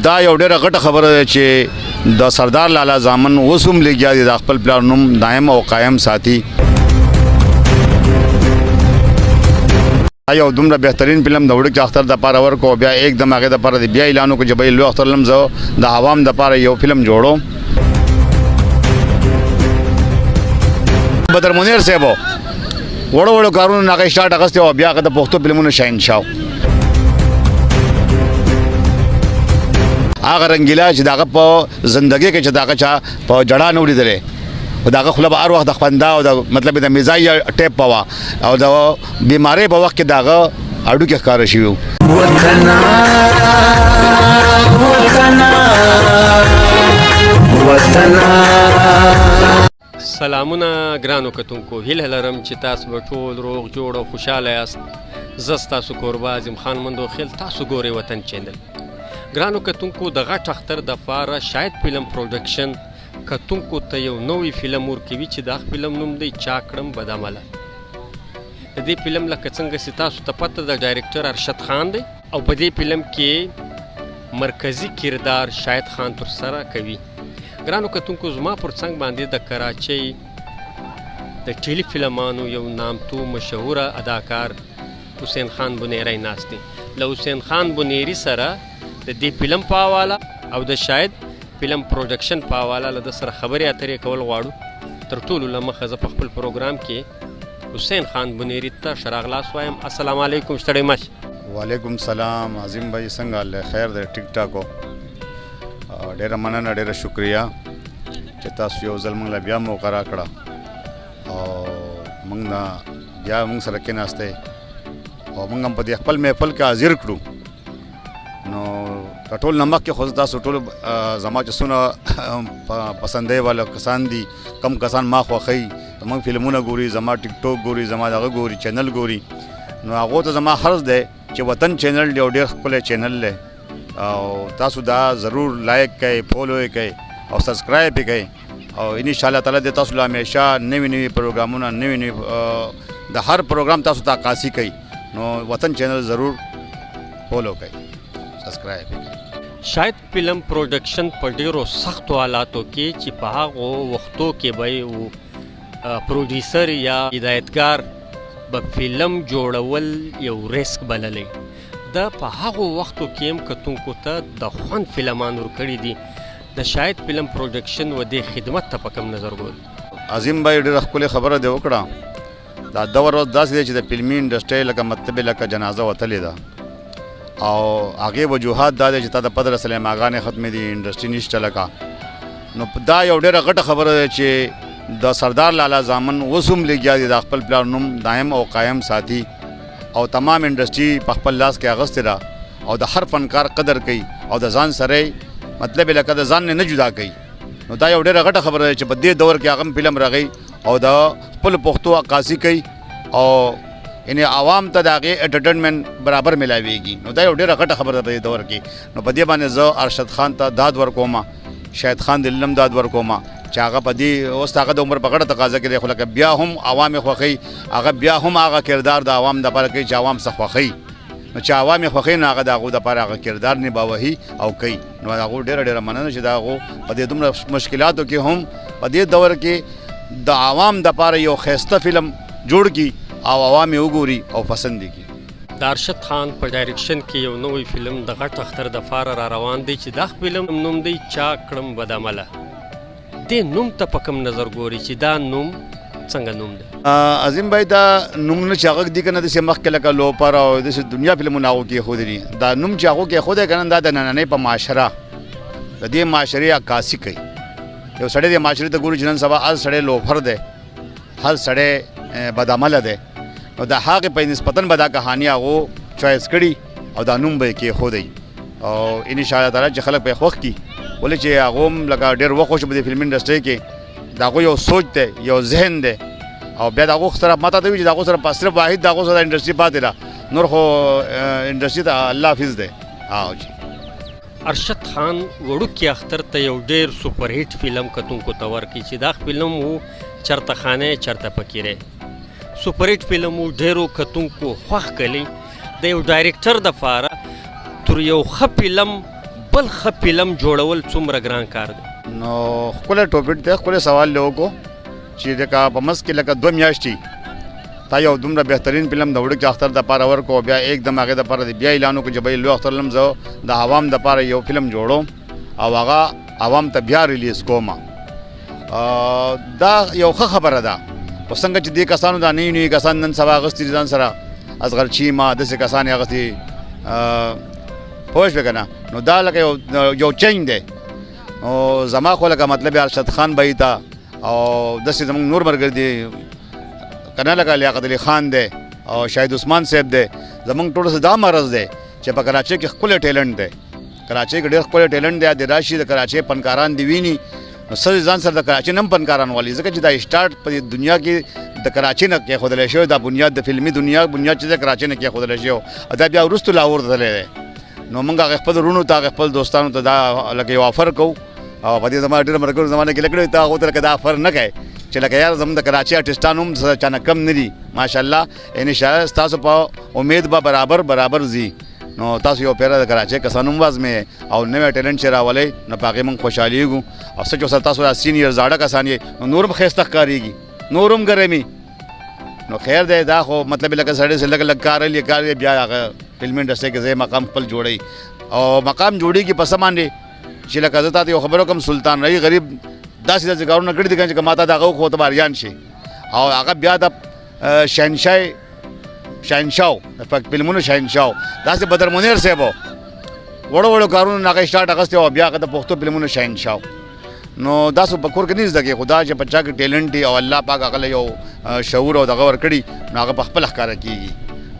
دا یو ډیره غټه خبره ده چې د سردار لالا زامن اوس هم لګیا دي، د خپل پلار نوم دایم او قایم ساتي. یو دومره بهترین فلم د وړوکي اختر دپاره ورکړو، بیا एकदम هغې دپاره د بیا اعلان وکړو چې بھائی لوی اختر لم زه د عوام دپاره یو فلم جوړو. بدر منیر صاحب وړو وړو کارونو نه هغه سټارټ اخیستی او بیا هغه د پښتو فلمونو شهنشاه، هغه رنګیلا چې دغه په زندګۍ کې چې دغه چا په جړا نه ولیدلې، او دغه خوله به هر وخت د خندا او د مطلب د مزاحیه ټیپ په وه، او د بیمارۍ په وخت کې دغه هډوکي ښکاره شوي وو. وطنا وطنا وطنا. سلامونه ګرانو کتونکو، هیله لرم چې تاسو به ټول روغ جوړ او خوشاله یاست. زه ستاسو کوربه عظیم خان مندوخیل، تاسو ګورئ وطن چینل. ګرانو کتونکو، د غټ اختر د پاره شاهد فلم پروډکشن کتونکو ته یو نوی فلم ورکوي چې دا فلم نوم دی چا کړم بدعمله. د دې فلم لکه څنګه چې تاسو ته پته ده، ډایرکټر ارشد خان دی او په دې فلم کې مرکزي کردار شاهد خان ترسره کوي. ګرانو کتونکو، زما پر څنګ باندې د کراچۍ د ټیلی فلمانو یو نامتو مشهوره اداکار حسین خان بنیری ناست دی. له حسین خان بنیری سره د دې فلم په حواله او د شاهد فلم پروډکشن په حواله له ده سره خبرې اترې کول غواړو. تر ټولو له مخه زه په خپل پروګرام کې حسین خان بنیری ته ښه راغلاست وایم. السلام علیکم، ستړی مه شئ. وعلیکم سلام عظیم بھائی، څنګه حال دی؟ خیر دی، ټیک ټاک هو؟ ډیره مننه، ډیره شکریه چې تاسو یو ځل موږ له بیا موقع راکړه او موږ نه بیا موږ سره کېناستئ او موږ هم په دې خپل محفل کې حاضر کړو. نو د ټول نه مخکې خو تاسو ټول زما چې څونه پسندۍ والا کسان دي، کم کسان ما خوښوي، زموږ فلمونه ګوري، زما ټیک ټاک ګوري، زما دغه ګوري، چینل ګوري، نو هغو ته زما عرض دی چې وطن چینل دی او ډېر ښکلی چینل دی او تاسو دا ضرور لایک کړئ، فالو یې کړئ او سبسکرایب یې کړئ، او ان شاء الله تعالی دې تاسو له همیشه نوي نوي پروګرامونه، نوي نوي د هر پروګرام تاسو ته عکاسي کوي. نو وطن چینل ضرور فالو کړئ، سبسکرایب یې کړئ. شاهد فلم پروډکشن په ډیرو سختو حالاتو کې، چې په هغو وختو کې به یو پروډیوسر یا هدایتکار به فلم جوړول یو ریسک بللی، د په هغو وختو کې هم کتونکو ته د خوند فلمان ورکړي دي. د شاهد فلم پروډکشن و دې خدمت ته په کوم نظر ګوري؟ عظیم بھائی، ډېره ښکلې خبره دې وکړه. دا دور اوس داسې دی چې د فلمي انډسټرۍ لکه مطلب لکه جنازه وتلې ده، او هغې وجوهات دا دی چې تا ته پته ده سینماګانې ختمې دي، انډسټري نشته لکه. نو دا یو ډېره غټه خبره ده چې د سردار لالا زامن اوس هم لګیا دي، د خپل پلار نوم دایم او قایم ساتي او تمام انډسټري په خپل لاس کې اغستې ده او د هر فنکار قدر کوي او د ځان سره مطلب لکه د ځان نه جدا کوي. نو دا یو ډېره غټه خبره ده چې په دې دور کې هغه فلم راغی او د خپل پښتو عکاسي کوي او یعنی عوام ته د هغې انټرټینمنټ برابر ملاویږي. نو دا یو ډېره غټه خبره ده په دې دور کې. نو په دې باندې زه ارشد خان ته داد ورکوم، شاهد خان دې هم داد ورکوم چې هغه په دې اوس هغه د عمر په غټه تقاضا کې دی، خو لکه بیا هم عوام یې خوښوي، هغه بیا هم هغه کردار د عوام دپاره کوي چې عوام څه خوښوي. نو چې عوام یې خوښوي، نو هغه د هغو دپاره هغه کردار نباوهي او کوي. نو د هغو ډېره ډېره مننه چې د هغو په دې دومره مشکلاتو کې هم په دې دور کې د عوام دپاره یو ښایسته فلم جوړ کړي او عوام یې وګوري او پسند یې کړي. د ارشد خان په ډایرکشن کې یو نوی فلم د غټ اختر د پاره را روان دی چې دا فلم نوم دی چا کړم بدعمله. دې نوم ته په کوم نظر ګوري چې دا نوم څنګه نوم دی؟ عظیم بھائی، دا نومونه چې هغه دي که نه، داسې مخکې لکه لوپر او داسې دنیا فلمونه هغو کې ایښودلي، دا نوم چې هغو کې ایښودی که نه، دا د نننۍ په معاشره د دې معاشرې عکاسي کوي. یو سړی د معاشرې ته ګوري چې نن سبا هر سړی لوفر دی، هر سړی بدعمله دی، نو د هغې په نسبتاً به دا کهاني هغو چوایس کړي او دا نوم به یې کېښودی او ان شاء الله تعالی چې خلک به یې خوښ کړي. ولې چې هغو هم لکه ډېر وخت وشو په دې فلمي انډسټرۍ کې، د هغو یو سوچ دی، یو ذهن دی، او بیا د هغو سره ما ته وي چې د هغو سره په صرف واحد د هغو سره انډسټري پاتې ده، نور خو انډسټري ته الله حافظ دی. او جی. ارشد خان وړوکي اختر ته یو ډېر سپر هیټ فلم کتونکو ته ورکړي چې دا فلم و چرته خانه چرته فقیره. سپر هیټ فلم و، ډېرو کتونکو خوښ کړي. د یو ډایرکټر دپاره تر یو ښه فلم بل ښه فلم جوړول څومره ګران کار دی؟ نو ښکلی ټاپک دی، ښکلی سوال دی وکړو چې لکه په منځ کې لکه 2 میاشتې تا یو دومره بهترین فلم د وړوکي اختر دپاره ورکړو، بیا एकदम هغې دپاره بیا اعلان وکړو چې بھئی لوی اختر لم زه د عوام دپاره یو فلم جوړوم او هغه عوام ته بیا release کوم. دا یو ښه خبره ده، خو څنګه چې دې کسانو دا نوي نوي کسان نن سبا اخیستي دي ځان سره، اصغر چیما داسې کسان یې اخیستي، پوه شوې که نه؟ نو دا لکه یو change دی. نو زما خو لکه مطلب ارشد خان بای ته او داسې زموږ نور ملګري دي که نه، لکه لیاقت علي خان دی او شاهد عثمان صاحب دی، زموږ ټولو څه دا مرض دی چې په کراچۍ کې ښکلی talent دی، کراچۍ کې ډېر ښکلی talent دی. د راشي د کراچۍ فنکاران دی ویني نو څه ځان سره د کراچۍ نم فنکاران والي، ځکه چې دا start په دنیا کې د کراچۍ نه کېښودل شوی، دا بنیاد د فلمي دنیا بنیاد چې د کراچۍ نه کېښودل شوی او دا بیا وروسته لاهور ته تللی دی. نو موږ هغه خپل وروڼو ته، هغه خپل دوستانو ته دا لکه یو offer کوو او په دې زما ډېر ملګرو زمانه کې لکړې ته هغو ته لکه دا offer نه کوي چې لکه یار زموږ د کراچۍ آرټسټان هم څه چا نه کم نه دي، ماشاءالله، ان شاء ستاسو په امید به برابر برابر ځي. نو تاسو یو پیره د کراچۍ کسان هم وازمې او نوی talent چې راولئ نو په هغې موږ خوشحالېږو او څه چې سره تاسو دا senior زاړه کسان یې نو نور هم ښایسته ښکارېږي، نور هم ګرمي. نو خیر دی، دا خو مطلب لکه سړی چې لږ لږ کار لري کار یې بیا هغه فلمي انډسټرۍ کې ځای مقام خپل جوړوي او مقام جوړېږي په څه باندې چې لکه زه تاته یو خبره وکړم، سلطان راهي غریب داسې داسې کارونه کړي دي که چې ما ته د هغه وښوو ته به حیران شي او هغه بیا د شهنشاه شاهنشاو د فلمونو شاهنشاو، داسې بدر منیر صاحب وړو وړو کارونو نه هغه start اخیستی او بیا هغه د پښتو فلمونو شاهنشاو. نو داسو په کور کې نه زده کېږي، خو دا چې په چا کې talent او الله پاک هغه له یو شعور او دغه ورکړي نو هغه په خپله ښکاره کېږي.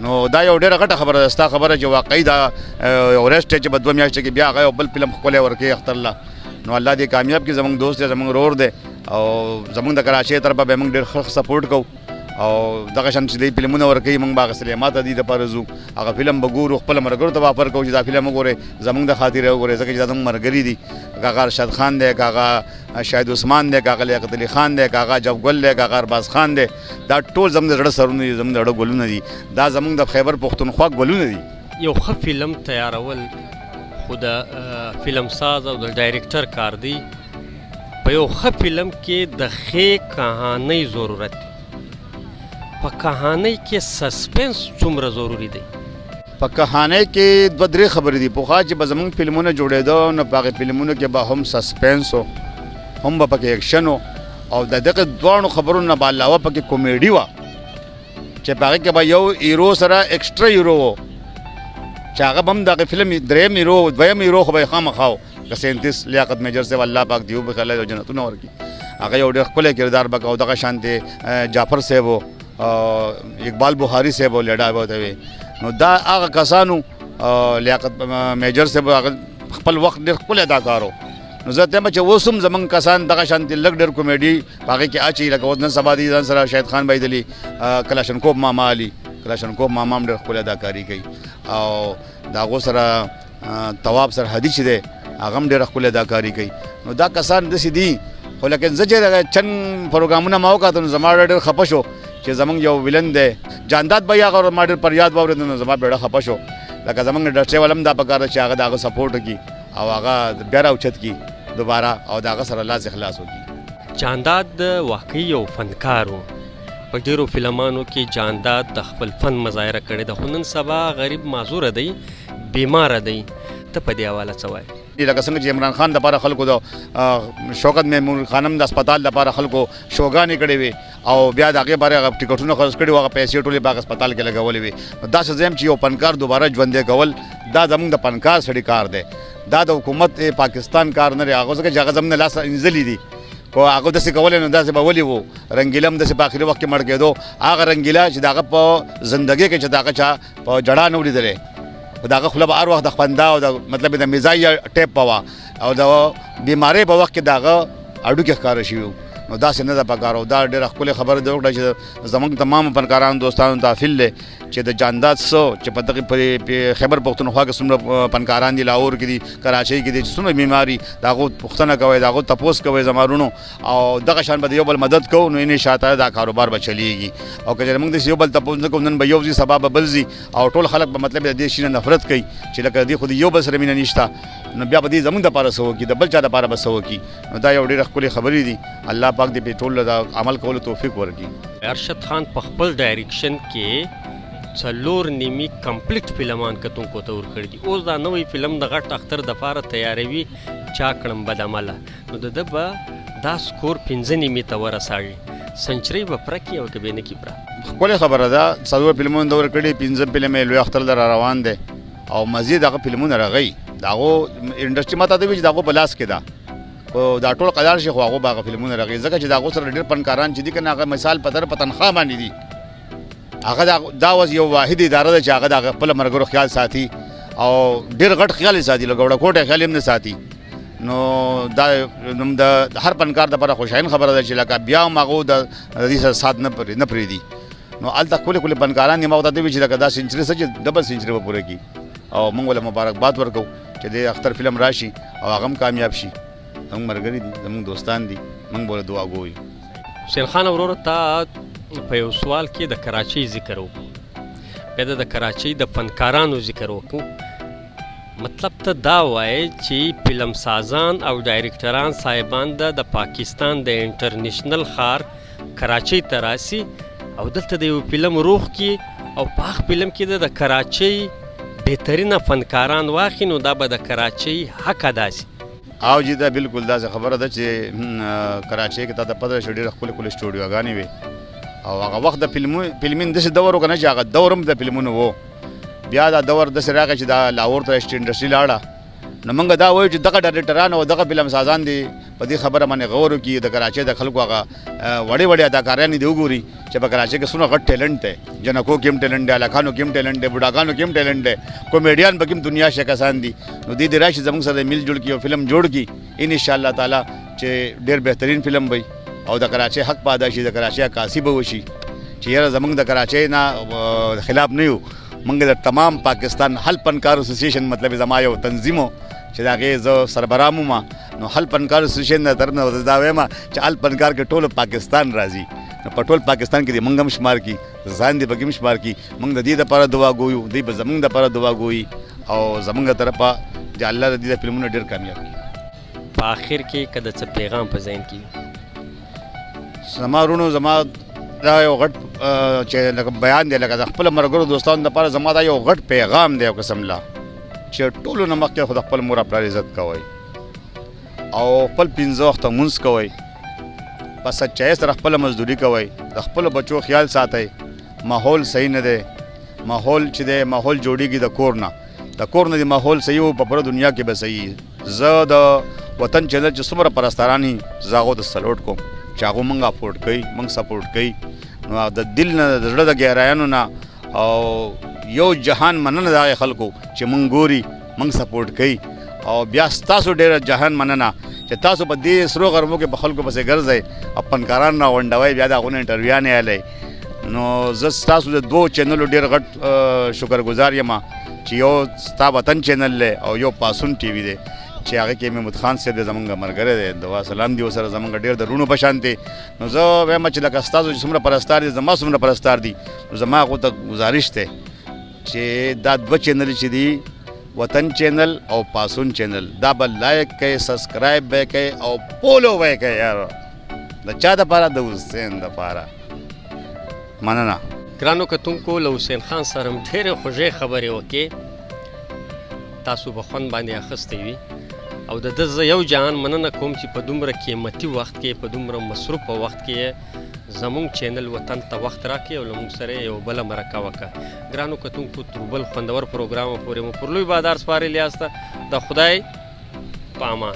نو دا یو ډېره غټه خبره ده ستا خبره چې واقعي دا یو rest چې په 2 میاشتې کې بیا هغه یو بل فلم ښکلی ورکوي اختر له. نو الله دې کامیاب کړي، زموږ دوست دی، زموږ ورور دی او زموږ د کراچۍ طرفه به موږ ډېر ښه support کوو او دغه شان چې دی فلمونه ورکوي موږ به هغه سینما ته دې دپاره ځو، هغه فلم به ګورو، خپل ملګرو ته به offer کوو چې دا فلم وګورئ، زموږ د خاطر وګورئ، ځکه چې دا زموږ ملګري دي، که هغه ارشد خان دی، که هغه شاهد عثمان دی، که هغه لیاقت علي خان دی، که هغه جب ګل دی، که هغه ارباز خان دی، دا ټول زموږ د زړه سرونه دي، زموږ د زړه ګلونه دي، دا زموږ د خیبر پښتونخوا ګلونه دي. یو ښه فلم تیارول خو د فلم ساز او د director کار دی. په یو ښه فلم کې د ښې کهانۍ ضرورت دی. په کهانۍ کې suspense څومره ضروري دی؟ په کهانۍ کې دوه درې خبرې دي. پخوا چې به زمونږ فلمونه جوړېده نو په هغې فلمونو کې به هم suspense و، هم به پکې اکشن و او د دغه دواړو خبرو نه به علاوه پکې کومیډي وه چې په هغې کې به یو hero سره extra hero و چې هغه به هم دغه فلم درېیم hero، دویم hero خو به یې خامخا و، لکه 37 لیاقت میجر صاحب، الله پاک دې وبخښي، الله دې جنتونه ورکړي، هغه یو ډېر ښکلی کردار به او دغه شان دی جعفر صاحب و، اقبال بخاري صاحب و، لیډا به ورته وي. نو دا هغه کسانو، لیاقت میجر صاحب هغه خپل وخت ډېر ښکلی اداکار و. نو زه ته چې اوس هم زمونږ کسان دغه شان دي لږ ډېر کومیډي په هغې کې اچي، لکه اوس نن سبا دي ځان سره شاهد خان بایدلی کلاشنکوف ماما علي، کلاشنکوف ماما هم ډېر ښکلی اداکاري کوي او د هغو سره تواب سرحدي چې دی هغه هم ډېره ښکلې اداکاري کوي. نو دا کسان داسې دي، خو لیکن زه چې دغه چند پروګرامونه ما وکتل نو زما ډېر خفه شو چې زمونږ یو villain دی جانداد بھائی، هغه ما ډېر پر یاد واورېد نو زما بیړه خفه شو. لکه زمونږ انډسټري والا هم دا پکار ده چې هغه د هغه support وکړي او هغه بیا راوچت کړي دوباره او د هغه سره لاس اخلاص وکړي. جانداد واقعي یو فنکار و، په ډیرو فلمانو کې جانداد د خپل فن مظاهره کړې ده، خو نن سبا غریب معذوره دی، بیماره دی. ته په دې حواله څه وایې؟ لکه څنګه چې عمران خان دپاره خلکو د شوکت محمود خانم د هسپتال دپاره خلکو شوګانې کړې وې او بیا د هغې باره هغه ټکټونه خرڅ کړي وو، هغه پیسې ټولې په هغه هسپتال کې لګولې وې. نو داسې زه یم چې یو فنکار دوباره ژوندی کول دا زمونږ د فنکار سړي کار دی، دا د حکومت پاکستان کار نه دی. هغه ځکه چې هغه زمونږ لاس انځلي دي، که هغه داسې کولی نو داسې به ولې وو. رنګیله هم داسې په اخري وخت کې مړ کېدو، هغه رنګیله چې د هغه په زندګۍ کې چې د هغه چا په جړا نه ولیدلی، خو د هغه خوله به هر وخت د خندا او د مطلب د مزاحیه ټیپ به وه او د بیمارۍ په وخت کې د هغه هډوکي ښکاره شوي وو. نو داسې نه ده پکار او دا ډېره ښکلې خبره دې وکړه چې زموږ تمام فنکارانو دوستانو ته اپیل دی چې د جانداد څه چې په دغه خیبر پښتونخوا کې څومره فنکاران دي، لاهور کې دي، کراچۍ کې دي، چې څومره بیماري د هغو پوښتنه کوئ، د هغو تپوس کوئ زما وروڼو او دغه شان به د یو بل مدد کوو نو ان شاء الله دا کاروبار به چلیږي. او که چېرې موږ داسې یو بل تپوس نه کوو نن به یو ځي سبا به بل ځي او ټول خلک به مطلب د دې شي نه نفرت کوي چې لکه دې خو د یو بل سره مینه نشته. نو بیا به دې زمونږ دپاره څه وکړي، د بل چا دپاره به څه وکړي؟ نو دا یو ډېره ښکلې خبرې دي. الله پاک دې پرې ټول د عمل کولو توفیق ورکړي. ارشد خان په خپل ډایریکشن کې څلور نیمي کمپلیټ فلمان کتونکو ته ورکړي دي. اوس دا نوی فلم د غټ اختر دپاره تیاروي، چا کړم بدعمله، نو د ده به دا سکور پنځه نیمي ته ورساږي، سنچري به پوره کړي او که به نه کړي پوره؟ ښکلې خبره ده. څلور فلمونه ده ورکړي، پنځم فلم یې لوی اختر له را روان دی او مزید هغه فلمونه راغی. د هغو انډسټري ما ته وي چې د هغو په لاس کې ده، خو دا ټول قدار شي، خو هغو به هغه فلمونه راغی، ځکه چې د هغو سره ډېر فنکاران چې دي که نه، هغه مثال په تر په تنخوا باندې دي. هغه دا اوس یو واحد اداره ده چې هغه د خپل ملګرو خیال ساتي او ډېر غټ خیال یې ساتي، لکه وړه خیال یې هم نه ساتي. نو دا د هر فنکار دپاره خوشاین خبره ده چې لکه بیا هم هغو د دې سره سات نه پرېږدي. نو هلته ښکلي ښکلي فنکاران دي، ما ورته وویل چې لکه دا سنچري څه چې ډبل سنچري به پوره کړي او موږ له مبارکباد ورکوو چې د اختر فلم راشي او هغه هم کامیاب شي. زموږ ملګري دي، زموږ دوستان دي، موږ به له دعا ګو یو. حسین خان وروره، تا په یو سوال کې د کراچۍ ذکر وکړو، بیا د کراچۍ د فنکارانو ذکر وکړو. مطلب ته دا وایې چې فلم سازان او ډایرکټران صاحبان د پاکستان د انټرنیشنل ښار کراچۍ ته راسي او دلته د یو فلم روخ کې او په هغه فلم کې د کراچۍ بهترینه فنکاران واخلي، نو دا به د کراچۍ حق ادا سي. او جی دا بالکل داسې خبره ده چې کراچۍ کې تا ته پته ده چې ډېره ښکلې ښکلې سټوډیوګانې وې او هغه وخت د فلمین داسې دور و که نه چې هغه دور هم د فلمونو و. بیا دا دور داسې راغی چې دا لاهور ته انډسټري لاړه. نو موږ دا وایو چې دغه ډایرکټران او دغه فلم سازان دي په دې خبره باندې غور وکړي، د کراچۍ د خلکو هغه وړې وړې اداکارانې دې وګوري چې په کراچۍ کې څومره غټ ټیلنټ دی. جنکو کې هم ټیلنټ دی، هلکانو کې هم ټیلنټ دی، بوډاګانو کې هم ټیلنټ دی، کومیډیان پکې هم دنیا شه کسان دي. نو دې دې راشي زموږ سره میل جوړ کړي او فلم جوړ کړي، ان شاء الله تعالی چې ډېر بهترین فلم وي او د کراچۍ حق به ادا شي، د کراچۍ عکاسي به وشي چې یاره زموږ د کراچۍ نه خلاف نه یو. موږ د تمام پاکستان هل فنکار اسوسییشن، مطلب زما یو تنظیم و چې د هغې زه سربراه وم، نو هل فنکار اسوسییشن د طرف نه ورته دا وایم چې هل فنکار کې ټول پاکستان راځي، نو په ټول پاکستان کې دې موږ هم شمار کړي، ځان دې پکې هم شمار کړي. موږ د دې دپاره دعا ګویو، دوی به زموږ دپاره دعا ګوي او زموږ د طرفه د الله د دې د فلمونه ډېر کامیاب کړي. په آخر کې که د څه پیغام په ذهن کې وي؟ زما وروڼو، زما دا یو غټ چې لکه بیان دی، لکه د خپل ملګرو دوستانو دپاره زما دا یو غټ پیغام دی، یو قسم له چې ټولو نه مخکې خو د خپل مور او پلار عزت کوئ او خپل پنځه وخته لمونځ کوئ، په سچایۍ سره خپله مزدوري کوئ، د خپلو بچو خیال ساتئ. ماحول صحیح نه دی، ماحول چې دی ماحول جوړیږي د کور نه، د کور نه د ماحول صحیح و په پوره دنیا کې به صحیح. زه د وطن چینل چې څومره پرستاران دي زه هغو ته سلوټ کوم چې هغو موږ افورډ کوي، موږ سپورټ کوي. نو د دل نه، د زړه د ګهرایانو نه او یو جهان مننه د هغې خلکو چې موږ ګوري، موږ سپورټ کوي. او بیا ستاسو ډېره جهان مننه چې تاسو په دې سرو غرمو کې په خلکو پسې ګرځئ او فنکاران راغونډوئ، بیا د هغو نه انټرویوانې اخلئ. نو زه ستاسو د دوو چینلو ډېر غټ شکرګزار یم چې یو ستا وطن چینل دی او یو پاسون ټي وي دی چې هغه کې محمود خان صاحب دی، زمونږ ملګری دی، دعا سلام دی ورسره، زمونږ ډېر د وروڼو په شان دی. نو زه وایم چې لکه ستاسو چې څومره پرستار دي، زما څومره پرستار دي، نو زما هغو ته ګزارش دی چې دا دوه چینل چې دي، وطن چینل او پاسون چینل، دا به لایک کوئ، سبسکرایب به یې کوئ او فالو به یې کوئ. یار د چا دپاره؟ د حسین دپاره. مننه. ګرانو کتونکو، له حسین خان سره هم ډېرې خوږې خبرې وکړې، تاسو به خوند باندې اخیستی وي. او د ده زه یو جهان مننه کوم چې په دومره قیمتي وخت کې، په دومره مصروفه وخت کې زموږ چینل وطن ته وخت راکړي او له موږ سره یې یوه بله مرکه وکړه. ګرانو کتونکو، تر بل خوندور پروګرام پورې مو پر لوی بادار سپارلي یاست. د خدای په امان.